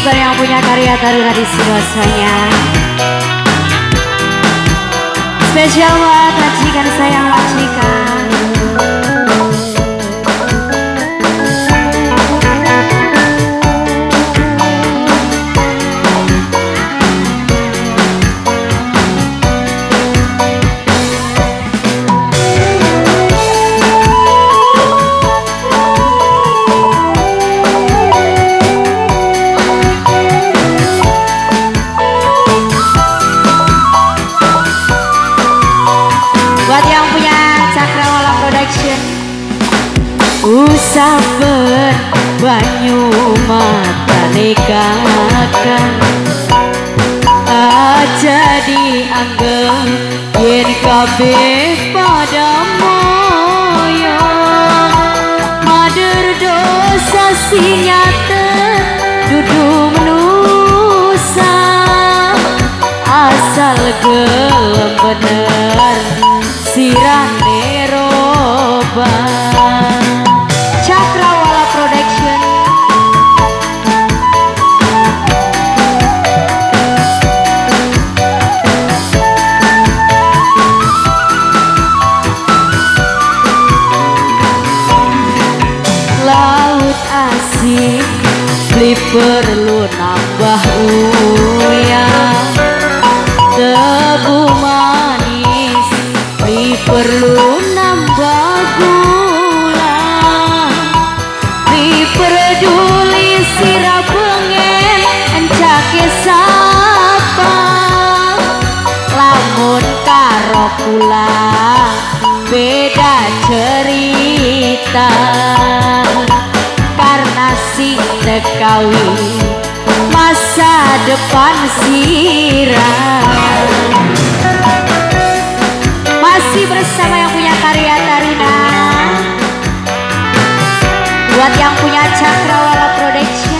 Masih yang punya karya Taruna di Sidoarjo. Spesial buat majikan sayang majikan. Buat yang punya Cakrawala Production, usapen banyu matane kakang aja dianggep yen kabeh pada moyo mader dosa sing nyata dudu menusa asal gelem bener sirane roba. Cakrawala Production. Laut asin beli perlu nambah uyah, tebu manis beli perlu nambah gula, beli peduli sirah pengen encake sapa, lamun karo kula beda cerita, karena sing tekawi masa depan sirah. Masih bersama yang punya karya Taruna. Buat yang punya Cakrawala Production.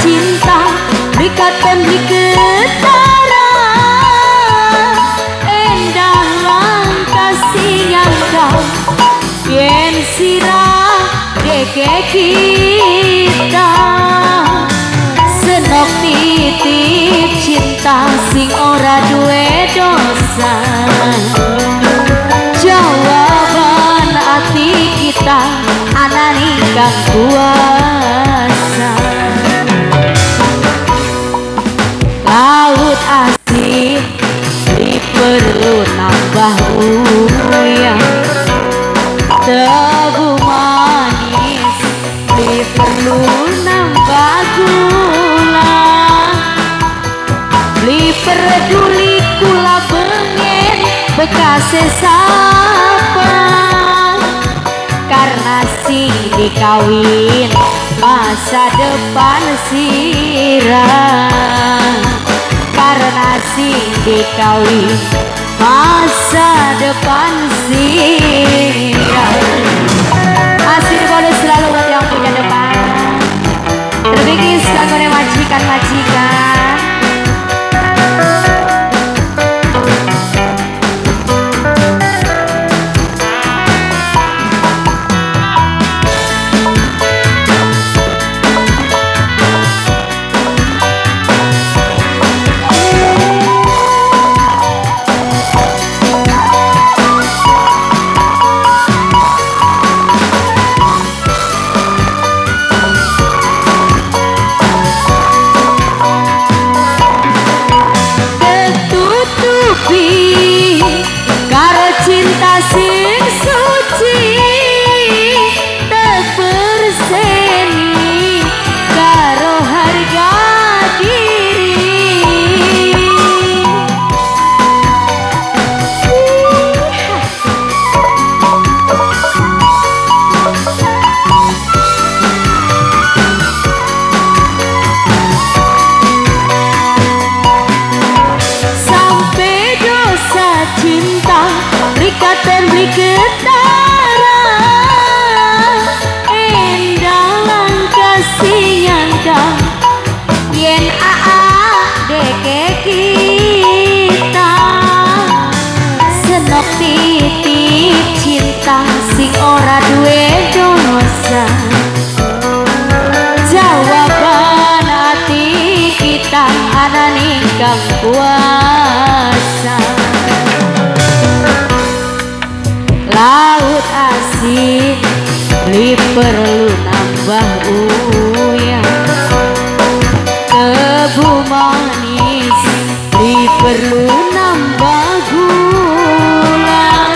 Cinta dikaton diketara endah langkah sinyangka yen sirah deke kita senok titip cinta sing ora duwe dosa, jawaban ati kita anani kang kuasa. Laut asin beli perlu nambah uyah, tebu manis beli perlu nambah gula, beli peduli kula bengen bekas sapa, karena sing dikawin masa depan sirah, karena sing dikawin masa depan sirah. Masih bonus selalu buat yang punya depan. Terbingkis kagone majikan-majikan. ora duwe dosa. Jawaban hati kita anane kang kuasa. Laut asin beli perlu nambah uyah, tebu manis beli perlu nambah gula,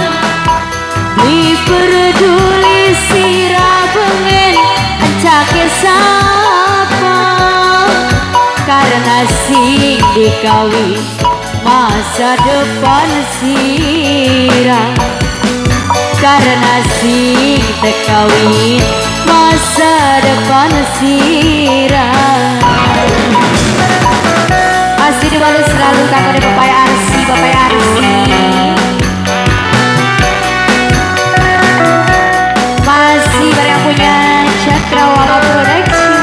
beli peduli sirah bengen encake sapa, karena sing dikawin masa depan sirah, karena sing tekawin masa depan sirah. Pasti dibalas selalu kakak Bapak Arsi, Bapak Arsi. Masih bareng punya Cakrawala Production.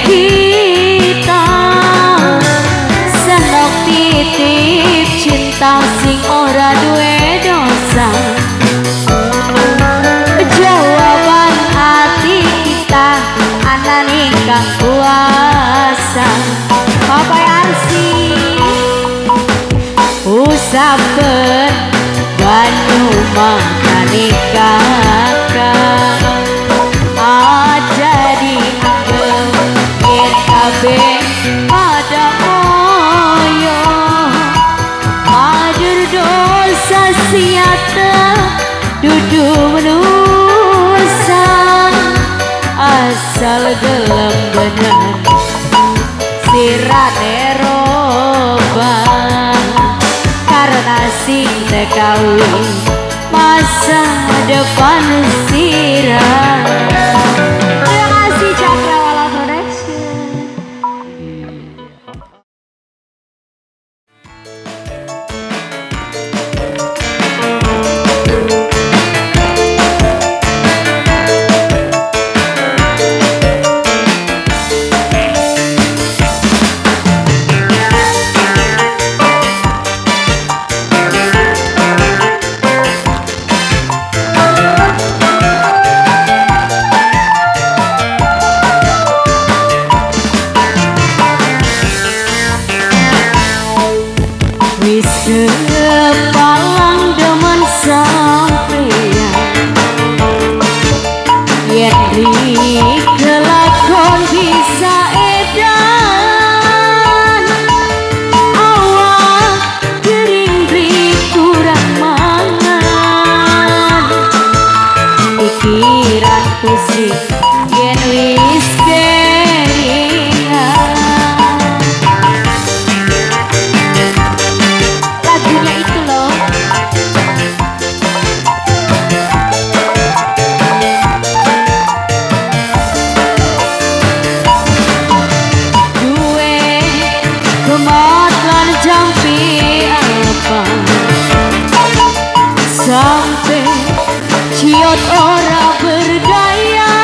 Kita senok titip cinta sing ora duwe dosa. Jawaban hati kita anane kang kuasa. Bapak Arsi usapen banyu makane kakak aja dianggep yen kabeh pada moyo, madur dosa siata dudu menusa, asal gelem bener sirane roba, karena sing tekawin masa depan sirah. Terima kasih Cakrawala Production. Wis kepalang demen sampeyan yen kelakon bisa edan, awak kering beli kurang mangan, pikiran pusing yen wis keringan. Lagunya itu loh. Duwe kemot lan jampi apa sampai ciot ora berdaya.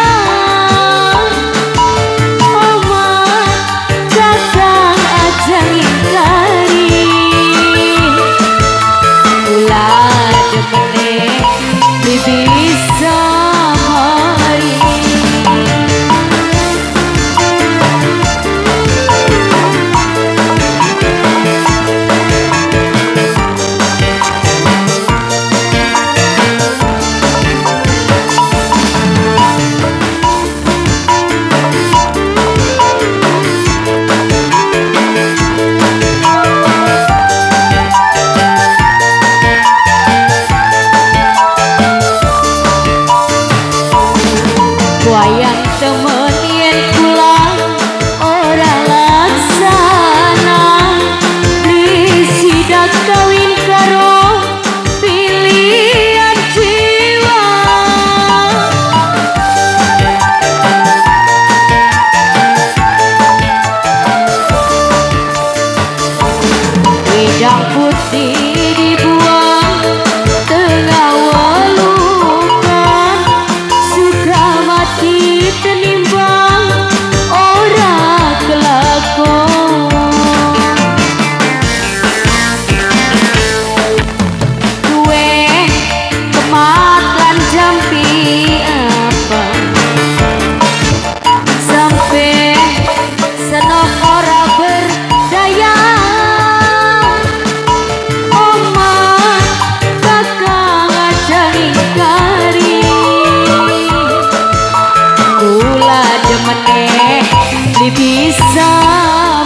demene beli bisa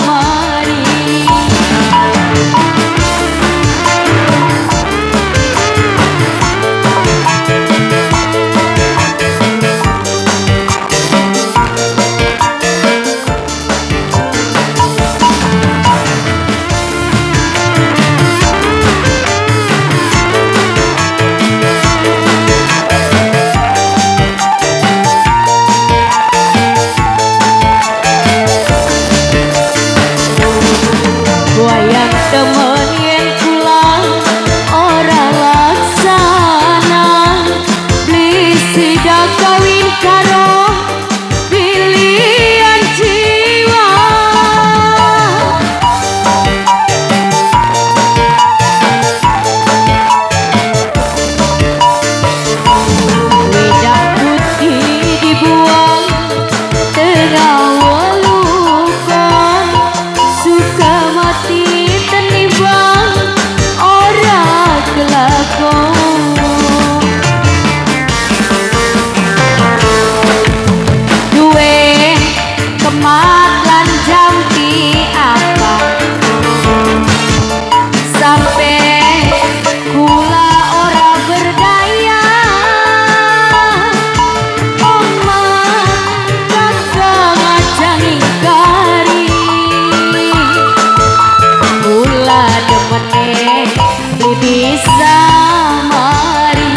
mari. Wayang temen yen kula ora laksana, beli sida kawin karo pilihan jiwa. Wedang putih dibuang tengah welukan, suka mati tenimbang ora kelakon. Duwe kemat lan jampi apa sampe kula ora berdaya. Omah kakang aja ngingkari, kula demene beli bisa mari.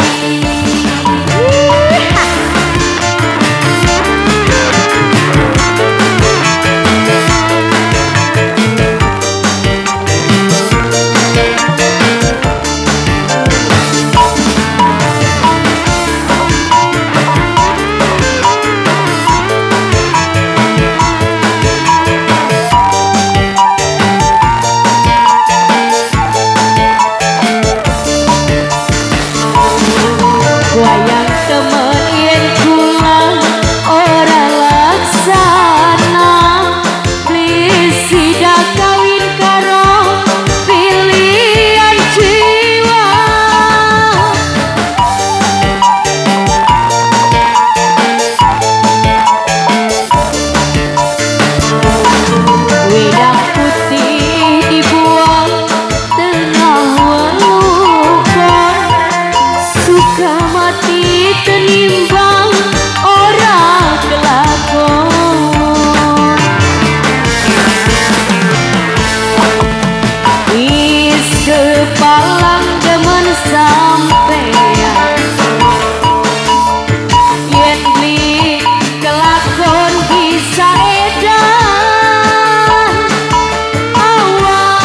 Wayang temen yen kula ora laksana, beli sida kawin karo pilihan jiwa. Wedang putih dibuang tengah welukan, suka mati tenimbang ora kelakon. Wis kepalang demen sampeyan, yen beli kelakon bisa edan. Awak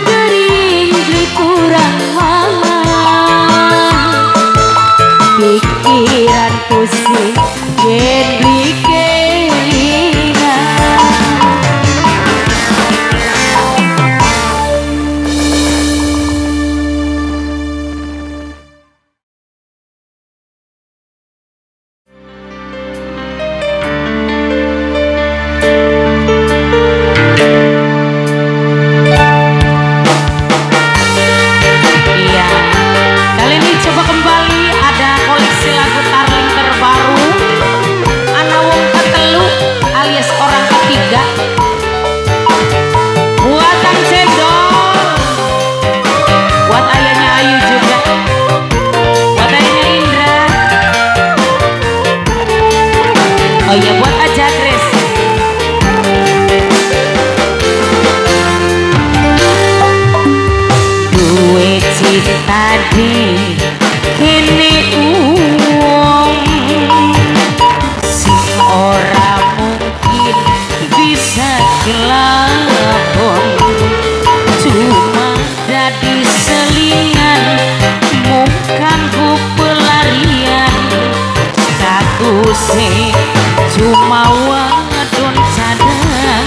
gering beli kurang mangan, pikiran pusing yen beli kelingan. Iya, kali ini coba kembali ada koleksi lagu tarling terbaru Ana wong ketelu alias orang ketiga, buatan cendol, buat ayahnya Ayu juga, buat ayahnya Indra, oh iya buat aja Grace. Duwe cinta di kene uwong sing ora mungkin bisa kelakon, cuma dadi selingan mung kanggo pelarian. Status cuma wadon cadangan.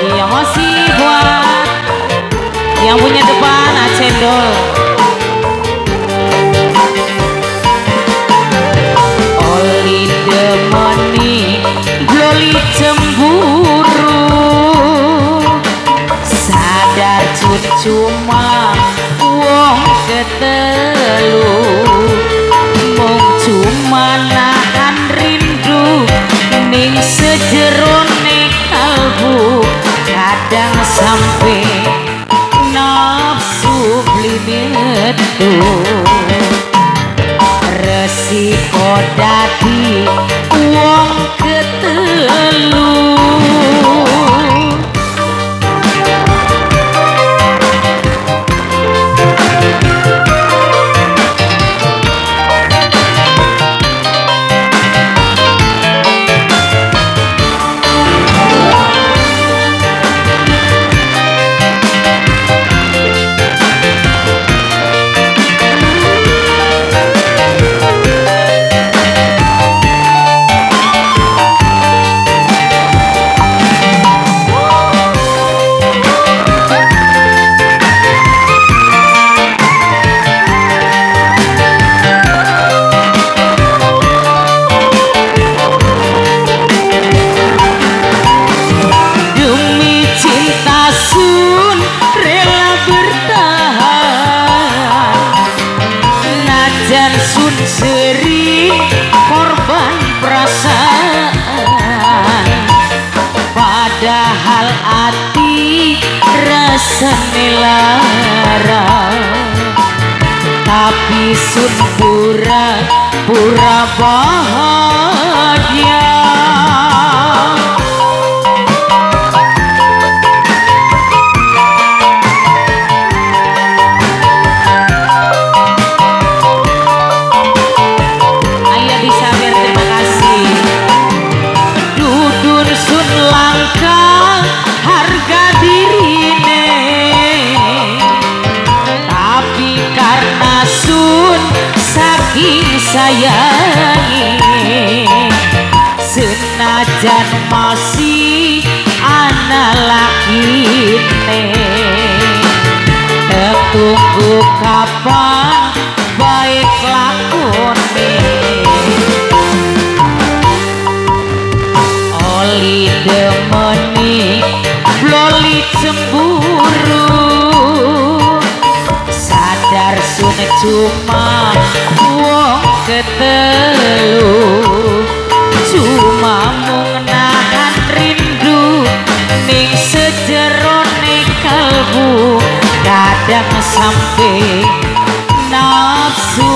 Iya masih buat yang punya depan Acendol. Oli demoni gloli cemburu, sadar cuma wong ketelu, mung cuma nahan rindu ning sejerone kalbu, kadang sampe nafsu beli metu. Resiko dadi wong ketelu. Sering korban perasaan, padahal hati rasane lara, tapi sun pura-pura bahagia. Sayangi senajan masih ana lakine, tunggu kapan baik lakone. Oli demeni bloli cemburu, sadar sun cuma wong ketelu, cuma mung nahan rindu ning sejerone kalbu, kadang sampe nafsu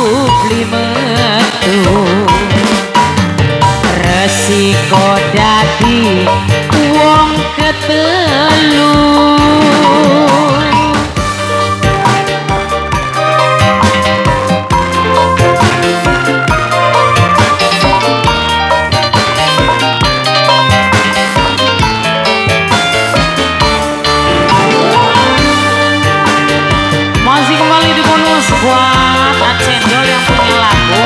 beli metu. Resiko dadi wong ketelu. Masih kembali di bonus buat Acendol yang punya lagu.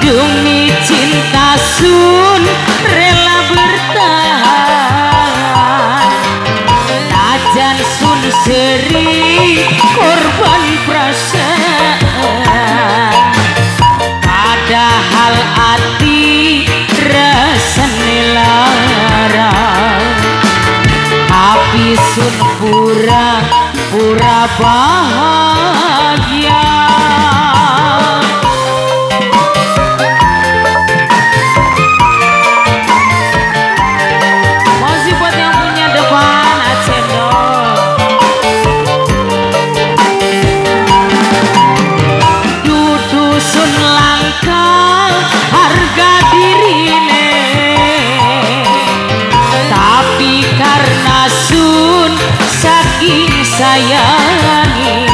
Demi cinta sun rela bertahan, najan sun sering korban perasaan, padahal hati rasane lara, tapi sun pura-pura bahagia. Sayangi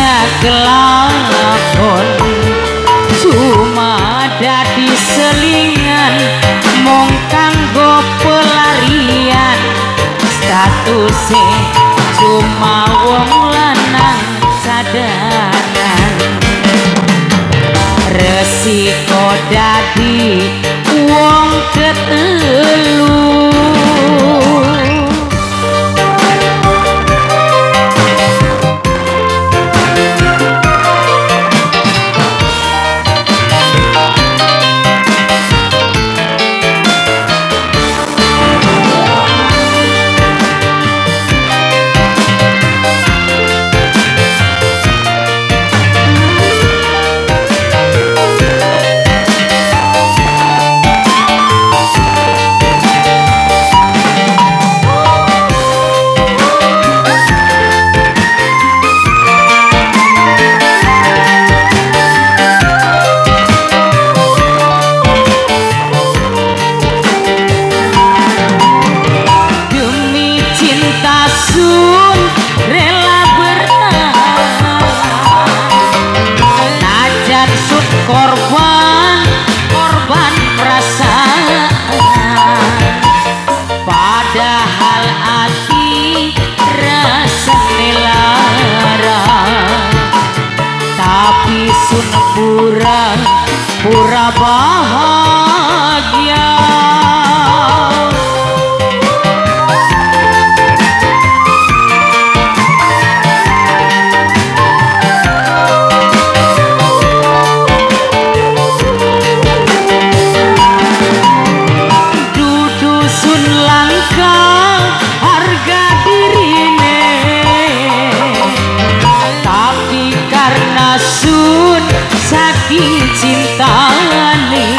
bisa kelakon, cuma dadi selingan mung kanggo pelarian. Statuse cuma wong lanang cadangan, resiko dadi wong ketelu. Korban, korban perasaan, padahal hati rasane lara, tapi sun pura pura bahagia. Saking cintane,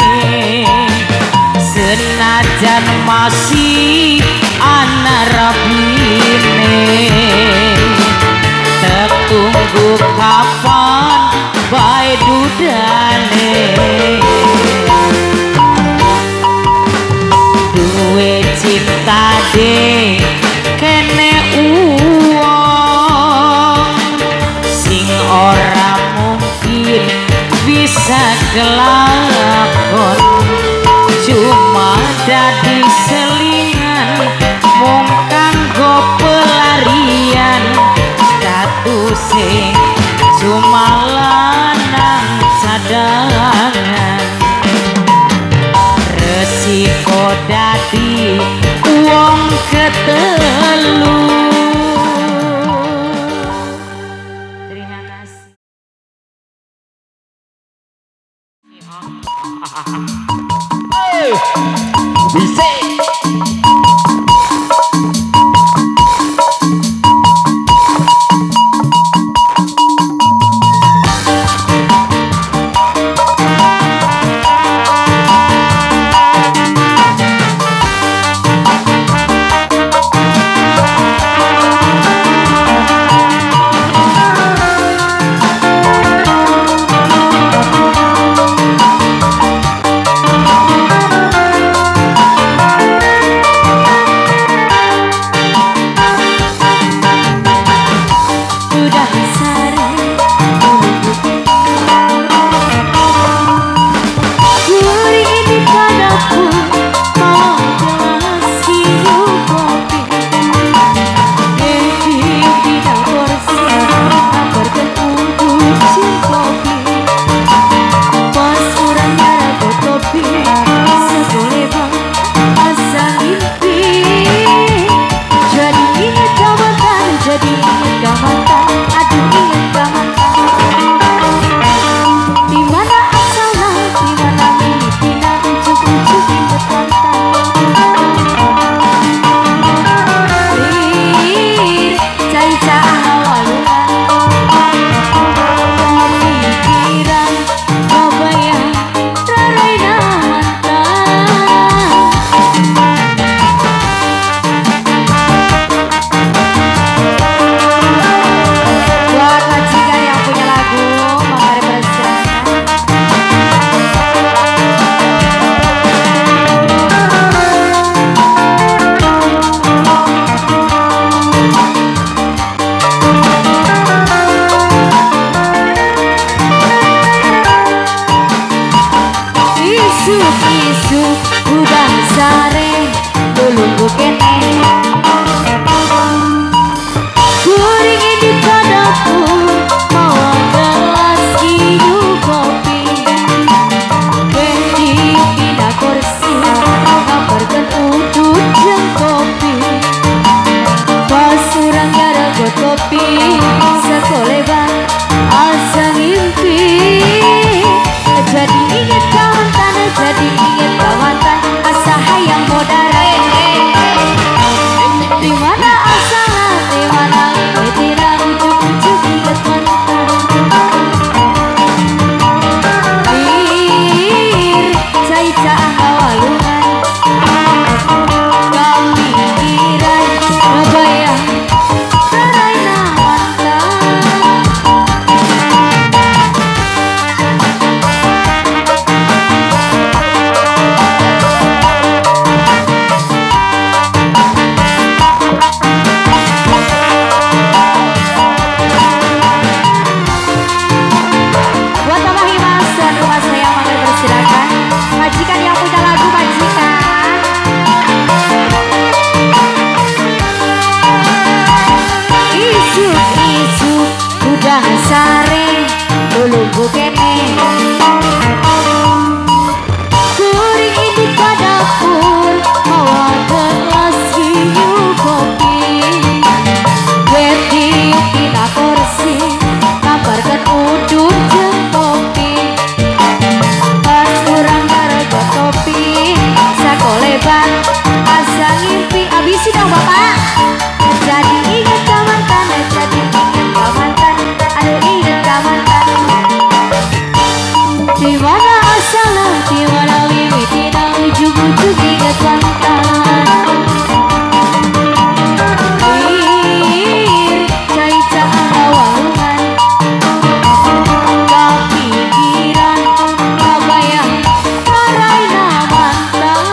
senajan masih ana rabine, tetunggu kapan bae dudane. Duwe cinta de kene uwong sing ora mungkin bisa kelakon, cuma dadi selingan mung kanggo pelarian. Statuse cuma lanang cadangan, resiko dadi wong ketelu. Terima kasih. Bisa. sayang modara. Di mana asalnya, di mana mimitina, ujuk-ujuk inget mantan. Bir cai caah ngawalungan, kapikiran ngabayang taraina mantan. Buat Bapak Himas dan rumah saya mangga dipersilakan. Majikan yang punya lagu majikan. Isuk-isuk udah sare tulung kene. Kuring ini ke dapur mawa gelas hiu kopi. Wedi tina kursi kabarkan udut jeung topi. Pas urang karegot topi sakoleban asa ngimpi abisi dong bapak. Jadi inget ka mantan, jadi inget ka mantan, aduh inget ka mantan. Di mana asalnya, di mana mimitina, ujug-ujug inget mantan. Bir cai caah ngawalungan, kapikiran kabayang taraina mantan.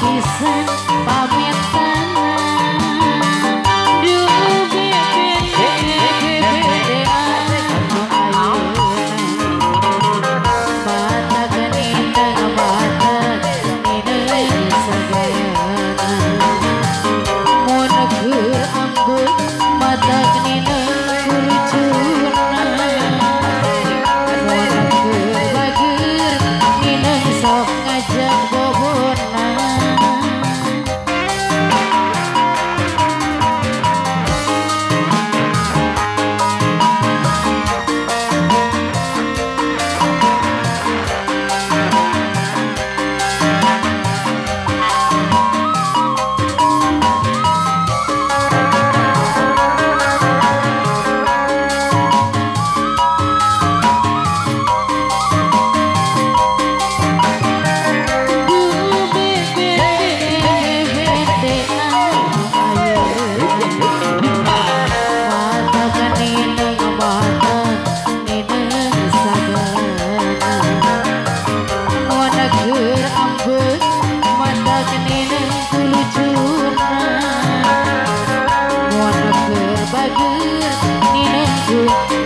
pisan pamitana. Duh bebe mata genindang mata nineng sagayana. Mun keur ambek mata nineng kulucuna. Mun keur bager nineng sok ngajak bobona.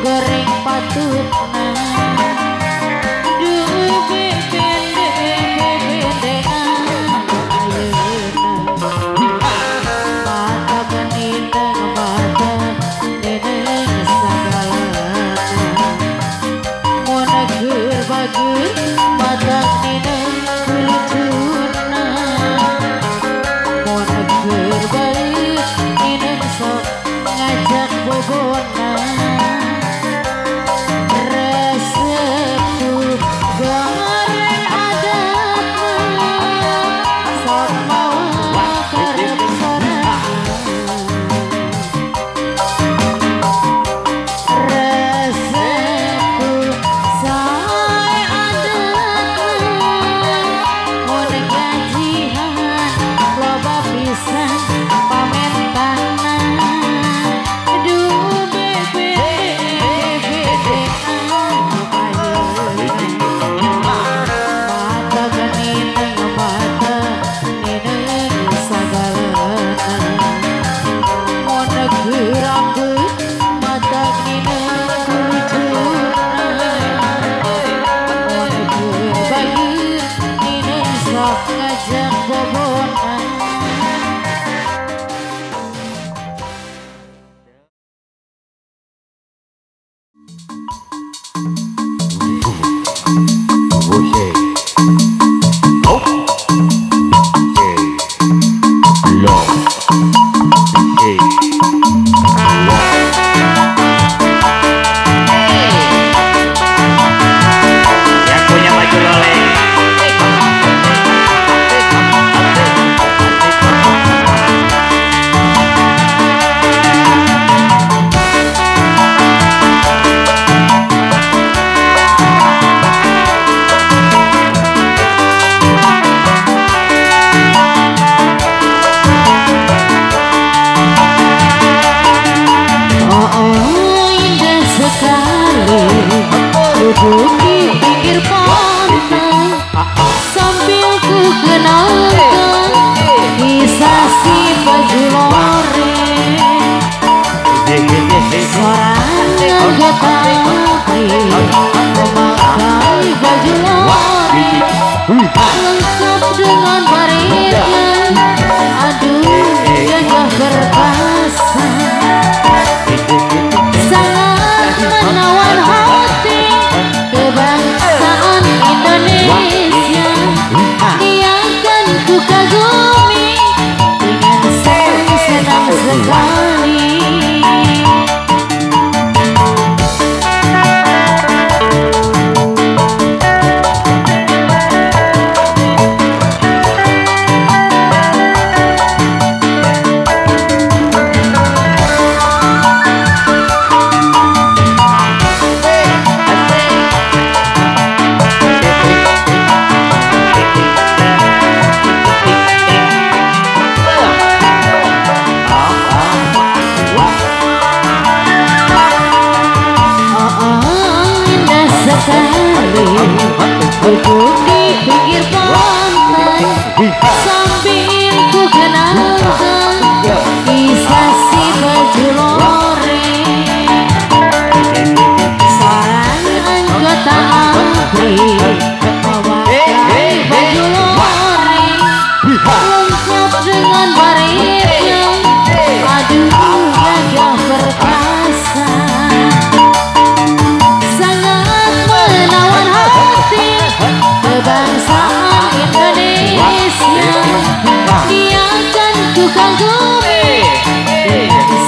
Goreng patutna. Duh bebe ayeuna mata genindang mata nineng sagalana. Mun keur bager mata nineng kulucuna. Mun keur bae nineng sok ngajak bobona. Ngajak bobona. Yang punya baju loleng. Duduk di pinggir pantai sambil ku kenalkan kisah si baju loreng. Seorang anggota memakai baju loreng lengkap dengan baretnya. Aduh gagah perkasa, sangat menawan hati kebangsaan Indonesia. Dia kan ku kagumi dengan senang-senang sekali. kenangkan kisah si baju lore. Seorang anggota ABRI memakai baju lore lengkap dengan baretnya, aduh gagah perkasa, sangat menawan hati kebangsaan Indonesia. Dia akan ku kagumi,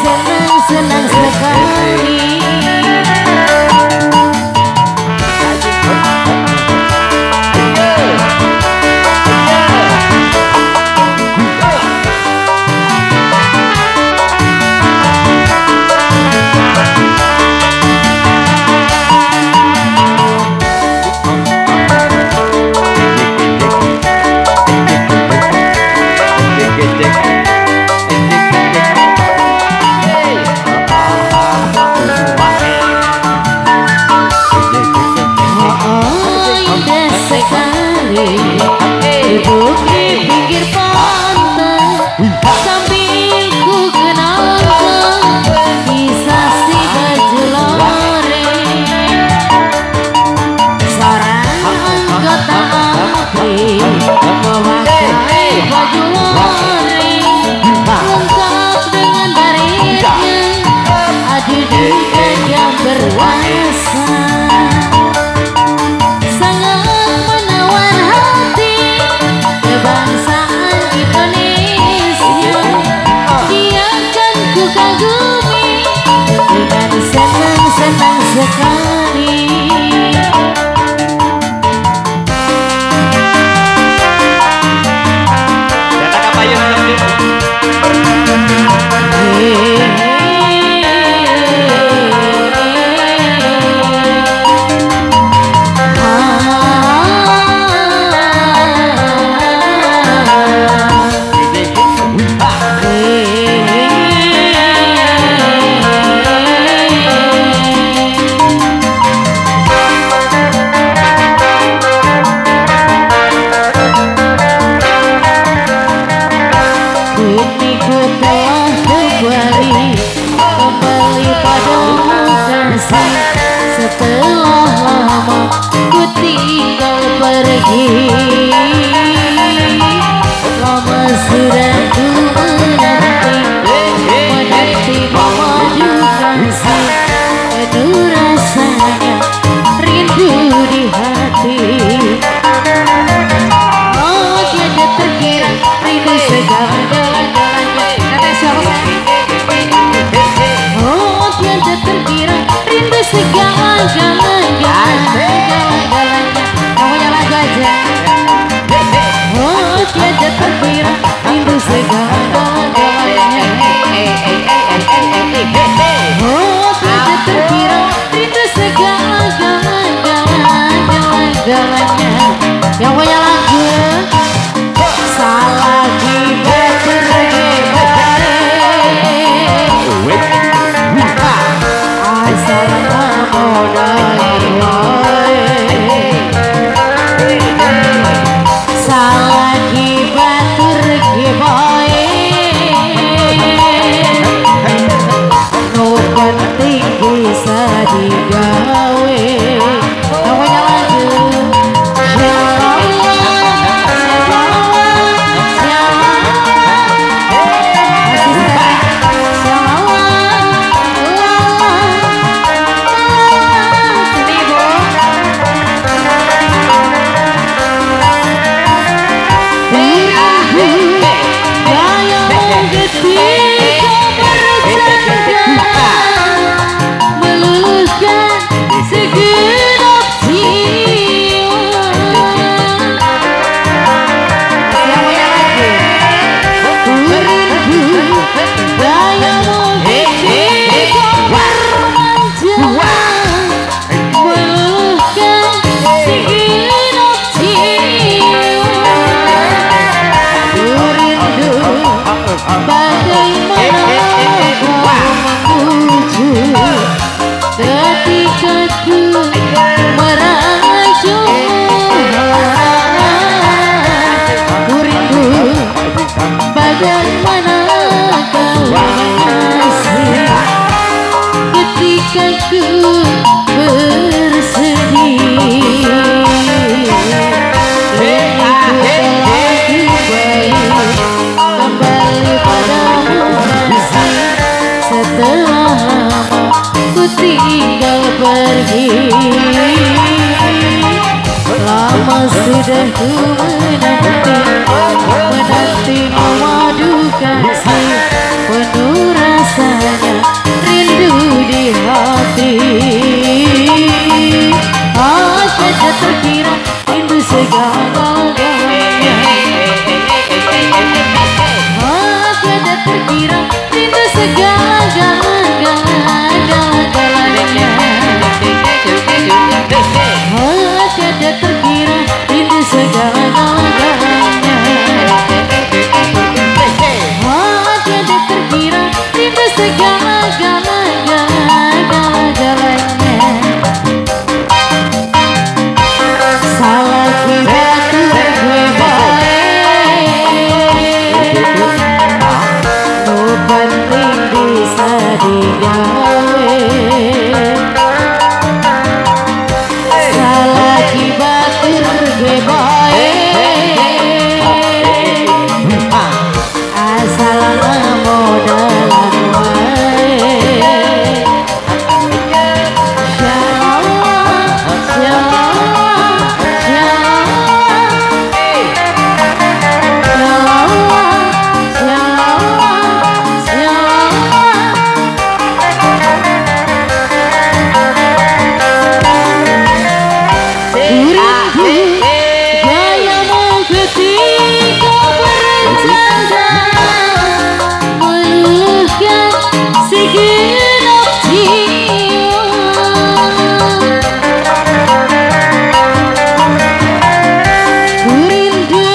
senang-senang sekali. Duduk di pinggir pantai sambil ku kenalkan kisah si baju lore. Seorang anggota ABRI memakai baju lore lengkap dengan baretnya, aduh gagah berkuasa, sangat menawan hati kebangsaan Indonesia. Dia akan ku kagumi dengan senang-senang sekali. Kini ku telah kembali, kembali padamu kasih. Setelah lama ku tinggal pergi, lama sudah ku menanti, menanti memadu kasih. Aduh rasanya rindu di hati. Oh tiada terkira rindu segala-galanya. Kata siapa saya? Oh tiada terkira rindu segala-galanya, segala-galanya. Pokoknya lagu aja. Oh tiada terkira rindu segala-galanya. Oh tiada terkira rindu segala-galanya. Yang punya lagu salah penting bisa digawe. Namanya lagu Bagaimana sudah ku menanti, menanti madu kasih, penuh rasanya rindu di hati. Ah, tiada terkira rindu segala-galanya. Ah, tiada terkira rindu segala-galanya. Ah, tiada terkira rindu segala-galanya. Ah, tiada terkira rindu segala-galanya. Salah kita gue bae, nu penting bisa digawe. Salah batur gue bae, asal modalan wae. Gayamu ketika bercanda meluluhkan segenap jiwa. Ku rindu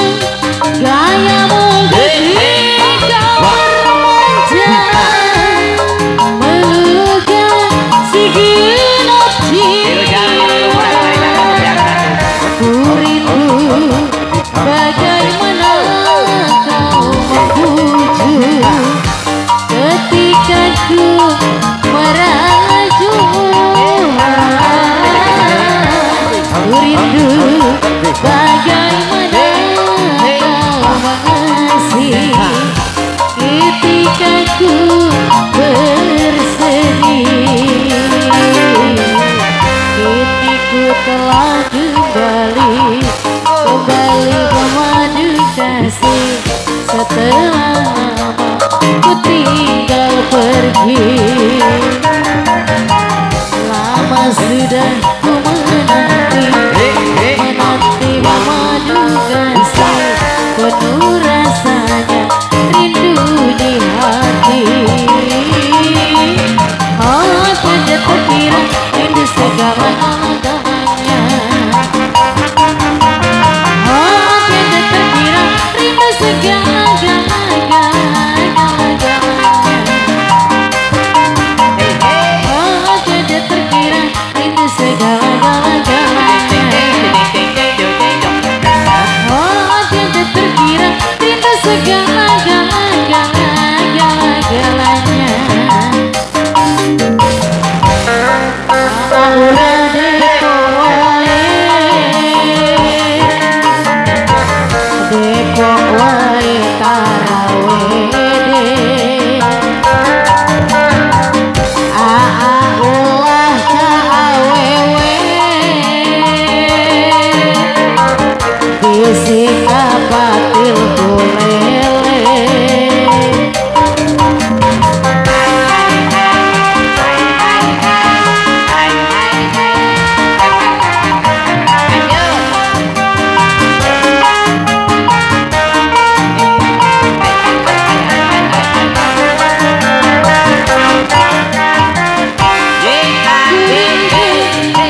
gayamu ketika bermanja meluluhkan segenap jiwa. Ku rindu bagaimana kau membujuk ketika ku merajuk. Ku rindu bagaimana kau mengasihi ketika ku bersedih. Kini ku telah kembali, kembali memadu kasih. Setelah lama ku tinggal pergi, lama sudah ku menanti, menanti memadu kasih, penuh rasanya rindu di hati. Oh, tiada terkira rindu segala-galanya. Oh, tiada terkira rindu segala-galanya. Oh, tiada terkira rindu segala-galanya. Oh, tiada terkira rindu segala-galanya. Depok wae tarawih aa ulah ka awewe bisi kapatil kulele.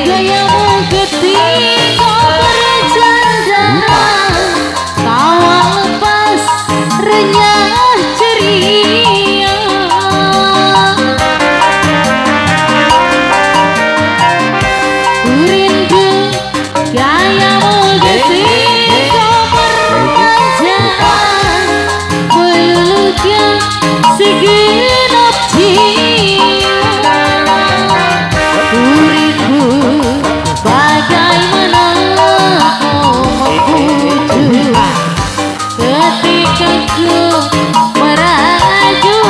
Gayamu ketika bercanda, tawa lepas renyah ceria. Ku rindu gayamu ketika bermanja, meluluhkan segenap jiwa. Ku rindu bagaimana kau membujuk ketika ku merajuk.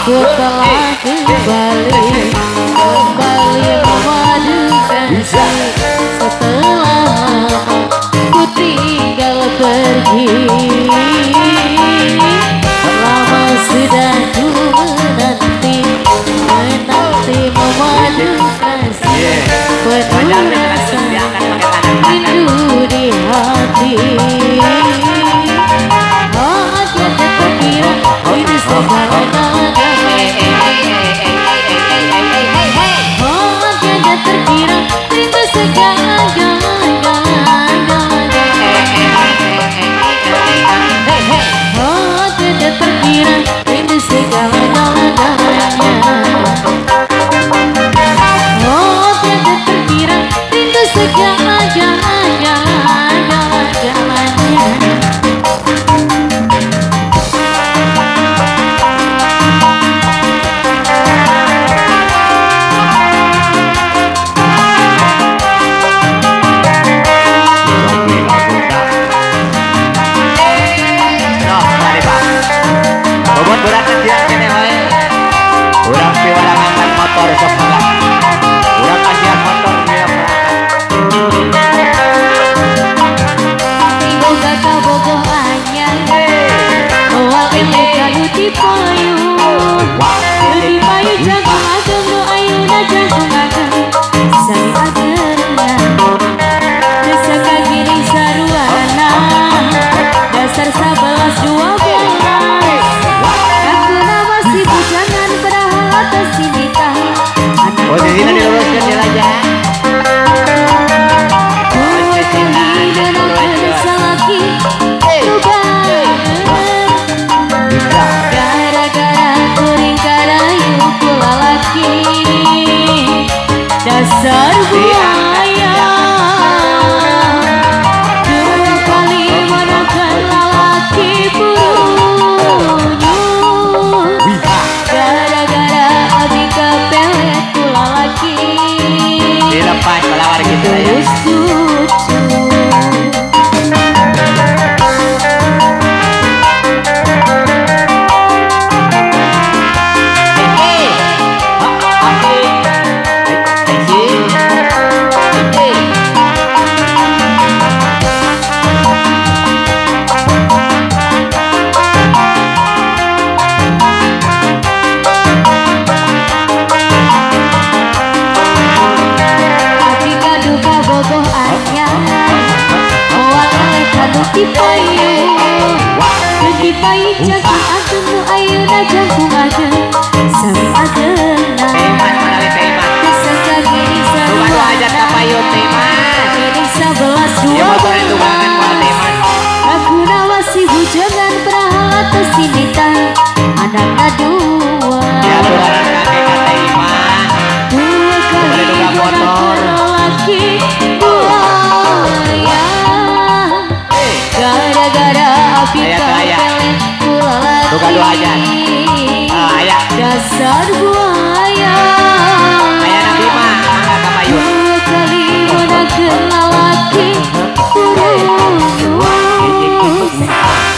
Ku telah kembali, kembali memadukan setelah lama ku tinggal pergi. Lama sudah ku menanti, menanti memadu kasih, penuh rasa rindu di hati. Oh, tiada terkira rindu segala-galanya. Oh, tiada terkira rindu segala-galanya. Oh, tiada terkira rindu segala-galanya. Oh, tiada terkira rindu segala-galanya. Dasar buaya, dua kali menekan lelaki punyuh. Gara-gara abi kepelet pula laki. Dilepas melawar gitu ya. Dasar buaya, dua kali menekan lelaki purus.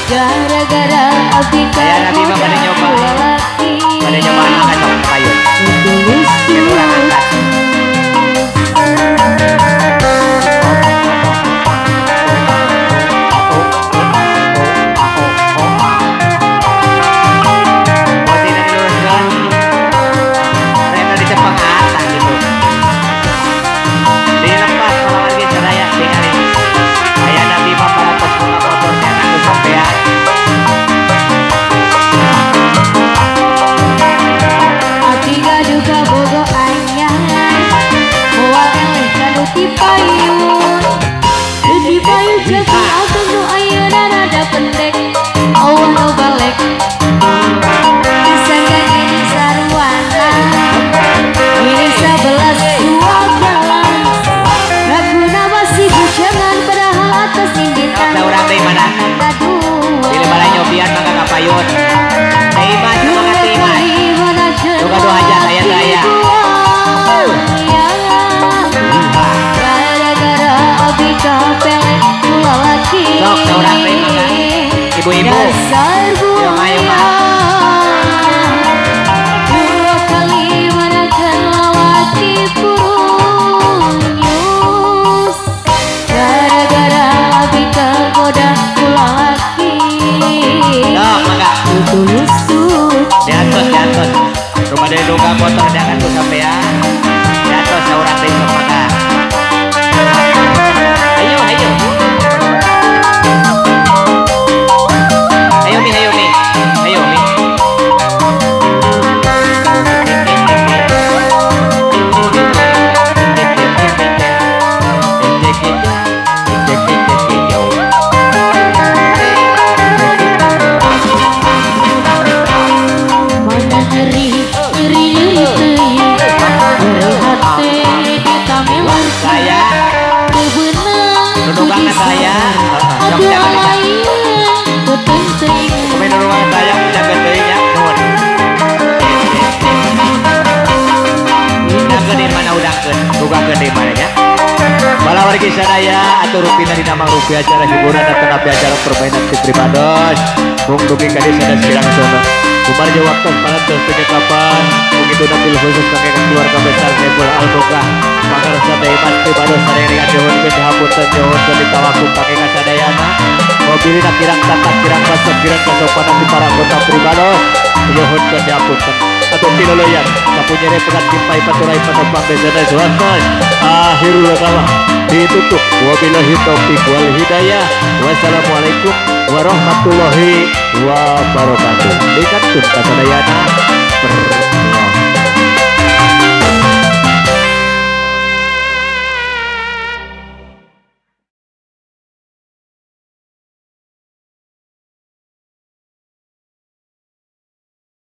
Gara-gara api kamu lelaki. Tulus tulus. Ibu-ibu, dasar buaya, Diantos. Rumah dari nunggang motor jangan tuh sampean. Diantos saurang deui sok mangga. Ayo ayo. Ayo Mi, ayo Mi. Ayo Mi. Mana nyeri nyeri nyeri teuing hate ditamelar Saya bebenang Nunungan saya. Sok jaga di sana. Pemain nunungan saya jaga teuing nya. Nuhun. Udangkeun di mana udangkeun? Udangkeun di mana nya? Balawargi sadaya atur rupina dina mangrupi acara hiburan atau napi acara permainan ti pribados. Mung dugi ka desa dan kirang sono. Kumarja waktu parantos penyekapan mung itu nabil khusus kangge keluarga besar Saiful Albuka. Pangarsa deui Mas pribados sadaya dengan nyuhunkeun dihapunten nyuhunkeun ditawakum kangge kasadayana. Mobilna kirang tata kirang basa kirang kasopanan di para anggota pribados. Nyuhunkeun dihapunten. Atau piloloyan kapunyere pegat kimpai paturai patopang desa dan suwartos. Akhirul kalam ditutup wabillahi taufik wal hidayah. Wassalamualaikum warahmatullahi wabarakatuh. Dikatun kasadayana.